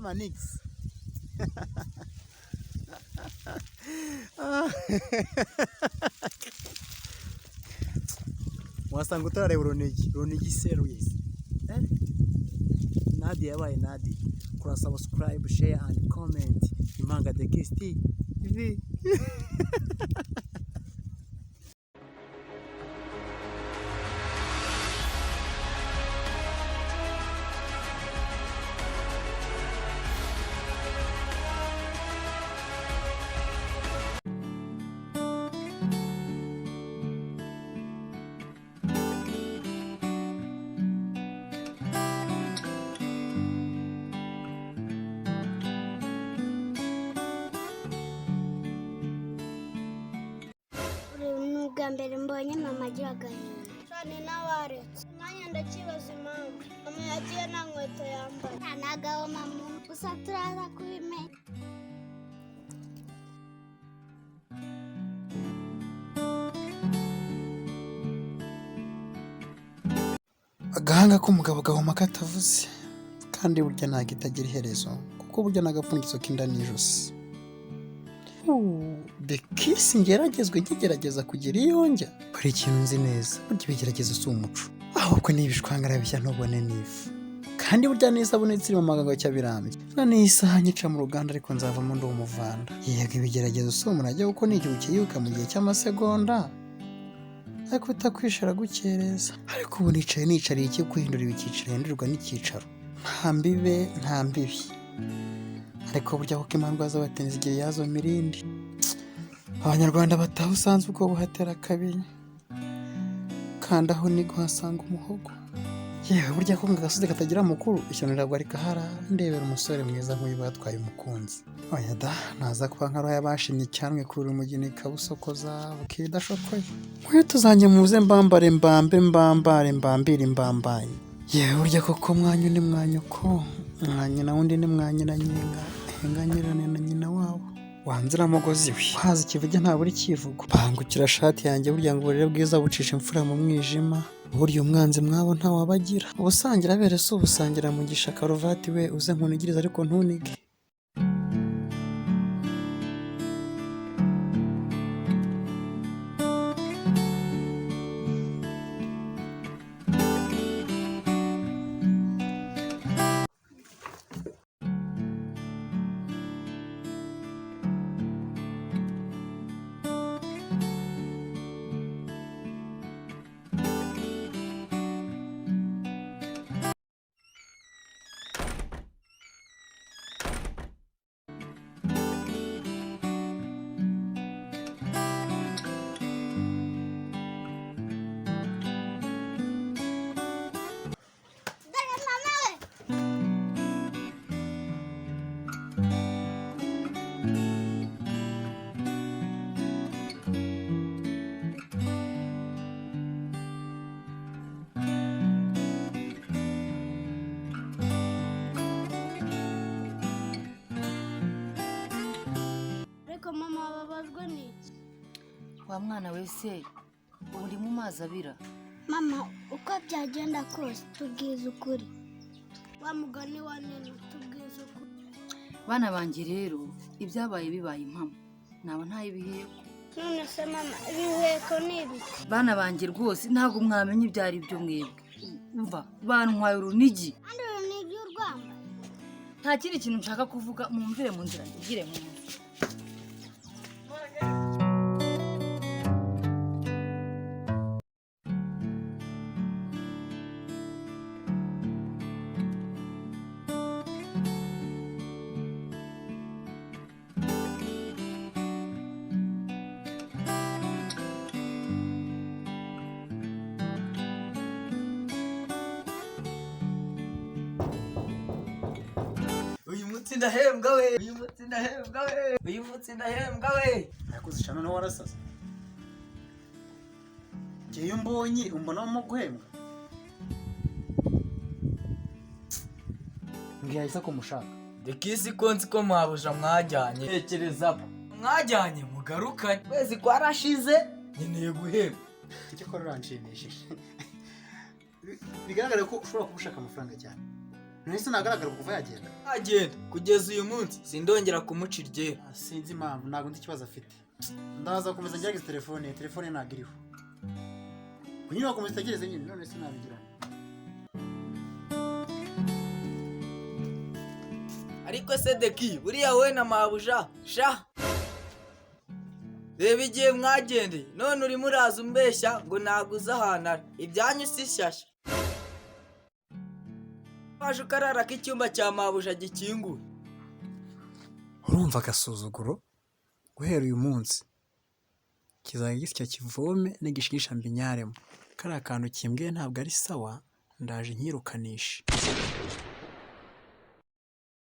Manix. Wasanga utarareba urunigi, urunigi series. Eh? Nadia yabaye Nadia. Kora subscribe, share and comment. Impanga The Kiss TV. Ni ubwa mbere mbonye mama agira agahinda cyane n'abaretse nanjye ndakibaza impamvu mama yagiye nta nkweto yambaye nta mama gusa turaza kubimenya. Agahanga k'umugabo gahuma katavuze, kandi burya ntabwo itagira iherezo, kuko burya n'agapfundikizo k'inda n'ijosi. The Kiss ngeragezwe nkigerageza kugira iyo njya. Buri ikintu nzi neza, burya ibigeragezo si umuco, ahubwo ni ibishwangara bishya ntubone n'ifu. Kandi burya n'isabune itsiri mu magambo cyabirambye. Na n'isaha nyica mu ruganda ariko nzavamo ndi umuvanda. Yego ibigeragezo si umurage kuko ni igihe ukiyuka mu gihe cy'amasegonda. Ariko utakwishara gukereza. Ariko ubu nicaye nicariye iki kwihindura ibikiciro hindurirwa n'icyicaro. Nta mbibe nta mbibi. Ariko burya kuko imandwa z'abatenzi igihe yazo mirindi. Abanyarwanda bataha usanzwe ubwo buhatera kabiri. Kandi aho ni guhasanga umuhogo. Yewe burya ko agasozi katagira mukuru ishyano riragwa rikaharara ndebera umusore mwiza nk'uyu batwaye umukunzi. Oya da naza kuba nka roho y'abashimye icyanwe kuri umugeni ikabusokoza bukidashokoye. Nk'uyu tuzanye muze mbambare mbambe mbambare mbambire mbambaye. Yewe burya koko mwanyu ni mwanyoko mwanyina wundi ni mwanyina nyinga henga nyirane na nyina wabo. Wanzira mugozi we haza ikivuge ntabura ikivugo. Bangukira shati yanjye burya ngo uburere bwiza bucisha imfura mu mwijima. Burya umwanzi mwabo ntawabagira. Ubusangira bere si ubusangira mugisha karuvati we uze nkunigirize ariko ntunige. Dore mama we. Ariko mama wababajwe n'iki? Wa mwana wese ubu uri mu mazi abira. Mama uko byagenda kose tubwize ukuri. Wa mugani wa nini tubwize ukuri. Bana banjye rero ibyabaye bibaye impamo naba ntaye ibiheko. None se mama ibiheko ni ibiki? Bana banjye rwose ntabwo mwamenya ibyo ari byo mwebwe. Umva bantwaye urunigi. Kandi urunigi urwambaye. Nta kindi kintu nshaka kuvuga mumvire mu nzira ngire mu nzu. Uyu munsi ndahembwa we, uyu munsi ndahembwa we, uyu munsi ndahembwa we. Yakoze ishano nawe warasaze. Njyewe iyo mbonye umbonamo guhembwa. Mbwira Isa ko mushaka. The Kiss ko nzi ko mwabuja mwajyanye. Tekereza mwajyanye mugarukanye. Kwezi kwarashize nkeneye guhembwa. Icyo ukora uranshimishije. Bigaragara ko ushobora kuba ushaka amafaranga cyane. None se ntagaragara kuva yagenda? Agenda kugeza uyu munsi sindongera kumuca iryera. Ah, sinzi impamvu, ntabwo nzi ikibazo afite. Ndaza gukomeza ngerageza telefone ye, telefone ye ntabwo iriho. Nyine wakomeza utegereze nyine, none se nabigira. Ariko se Deki, buriya wowe na mabuja sha, reba igihe mwagendeye, none urimo uraza umbeshya ngo ntabwo uzi ahantu ari. Ibyanyu si shyashya. Waje ukarara ko icyumba cya mabuja gikinguye. Urumva agasuzuguro? Guhera uyu munsi kizajya gisya kivome n'igishigisha mbinyaremo. Kariya kantu kimbwiye ntabwo ari sawa, ndaje nkirukanishe.